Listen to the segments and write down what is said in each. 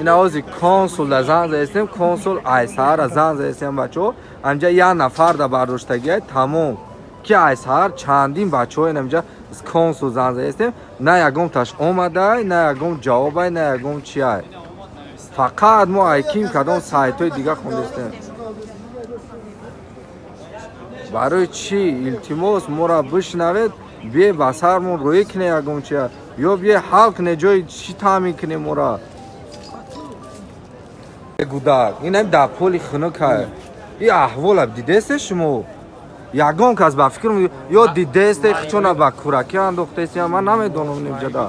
Ина ози консул да занг заестем, консул айсаҳара занг заестем, бачаҳо. Анҷа як нафар да бардоштагиай, тамом. Ки айсаҳар чандин бачаҳо инамҷа консул занг заестем, на ягон таш омадай, на ягон ҷавобай, на ягон чиай. Фақат мо айким кадом сайтҳои дига хондестем. Барои чӣ, илтимос, моро бишнавед, бие ба сармон рӯӣ куне ягон чия ё бие ҳал куне, ҷои чӣ таъмин куне мора. Гудак инам дар поли хунукай, и аҳвола дидесте шумо? Ягон кас ба фикр ё дидесте, хичона ба кӯракӣ андохтест, ман намедонам. Нимҷада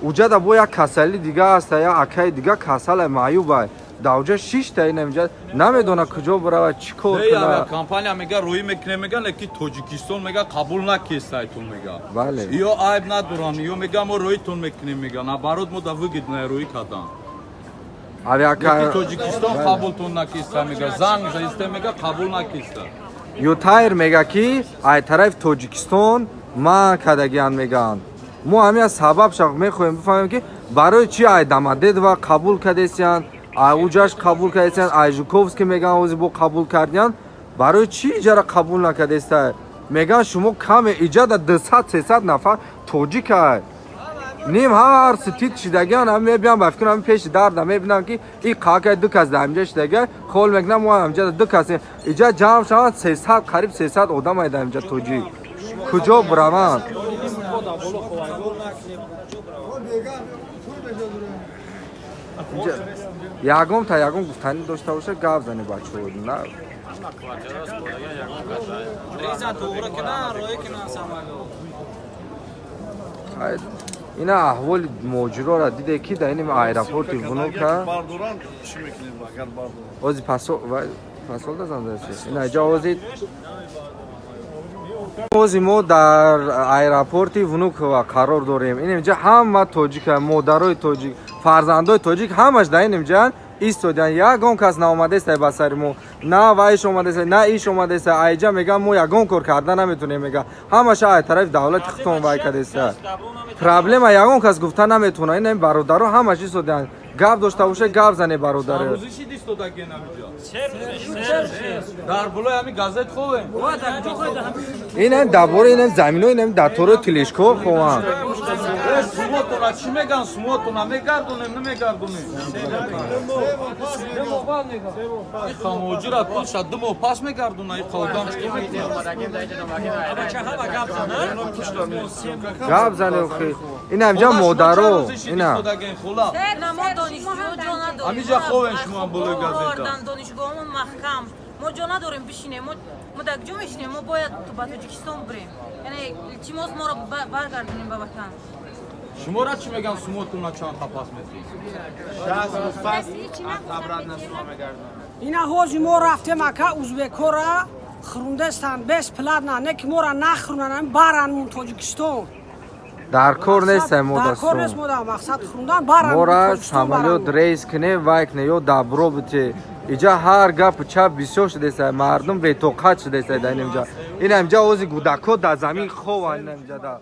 уҷада бо як касали дига аста, як акаи дига касала, маъюбай, дар уҷа шишта, инамҷа намедона куҷо биравад, чӣ кор кунад. Компания мега, рӯӣ мекуне, мега, леки Тоҷикистон мега, қабул накестайтон, мега. Бале. Ё айб надорам, ё мега, мо рӯитон мекунем, мега, наоборот, мо да выгодно рӯӣ кардан. Авиака. Тоҷикистон қабултон накеста, мега, занг заисте, мега, қабул накеста. Ютайр мега, ки ай тарафи Тоҷикистон ман кардагиян, мегӯянд. Мо ҳамин сабаб шав мехоҳем бифаҳмем, ки барои чи ай Домодедово қабул кардесиян, ай уҷаш қабул кардесиян, ай Жуковский мегӯянд, ози бо қабул кардиян, барои чи иҷара қабул накардеста? Мегӯянд, шумо каме, иҷада 200-300 нафар тоҷикай, ним ҳар ситит шидагиан, ҳам мебиям, ба фикр ҳам пеши дарда мебинам, ки и қакай ду кас дар ҳамҷа шидагиа, хол мекунам, мо ҳамҷа ду кас иҷа ҷамъ шаванд, 300, қариб 300 одам ай дар ҳамҷа тоҷик, куҷо бираванд? Ягон та ягон гуфтанӣ дошта боша, гап зане, бачаҳо, на. Риза туғри кунан, рӯй кунан самолёт. Хай, ина аҳволи моҷирора диде, ки дар ин аэропорти Внука. Бардоран чӣ мекунем, агар бардоран? Ози пасол дазан даси. Ина иҷа ози мо дар аэропорти Внуково қарор дорем. Ин инҷа ҳама тоҷика, модарои тоҷик, фарзандои тоҷик, ҳамаш дар ин инҷа истодиян. Ягон кас наомадеста ба сари мо, на вайш омадеста, на иш омадеста. Айҷа мегӯям, мо ягон кор карда наметонем, мега, ҳамаша ай тарафи давлати хитон вай кардеста. Проблема ягон кас гуфта наметавона. Ин бародаро ҳамаш истодиян. Гап дошта боша, гап зане, бародаре. Рӯзи шид истодаген ҳамиҷа дар болои ҳами газет ховем. Инам дар бораи инам замино, инам дар торои Телешков хованд. Сумотона чӣ меган? Сумотона мегардонем, намегардонем? Иқа муҳоҷира пулша 2 моҳ пас мегардона, иқа одам чӣ мекунад? Гап зане охи. Инам ҷа модаро ина. Хола. На, мо донишҷӯ ҷо надорем. Ҳамиҷа ховем шумо ҳам болои газета. Донишгоҳамон маҳкам, мо ҷо надорем бишинем. Мо дар ҷо мешинем? Мо бояд ба Тоҷикистон бирем, яъне илтимос, моро баргардонем ба ватан. Шуморо чӣ меган, сумотона чанд қа пас метиҳед? Ина ҳози мо рафтем, ака, узбекора хӯрундестан бесплатно, не ки мора нахӯрунан, баранмун Тоҷикистон. Дар кор нестай. Дар кор нест. Модасум. Мода мақсад хӯрундан, баранмун мора Тоҷикистон, самолёт баранмун. Рейс кне, вай кне ё добро бите. Иҷа ҳар гапу чап бисёр шудеста, мардум бетоқат шудеста дар инҷа. Инамҷа ози гудако дар замин хованд, инамҷа да.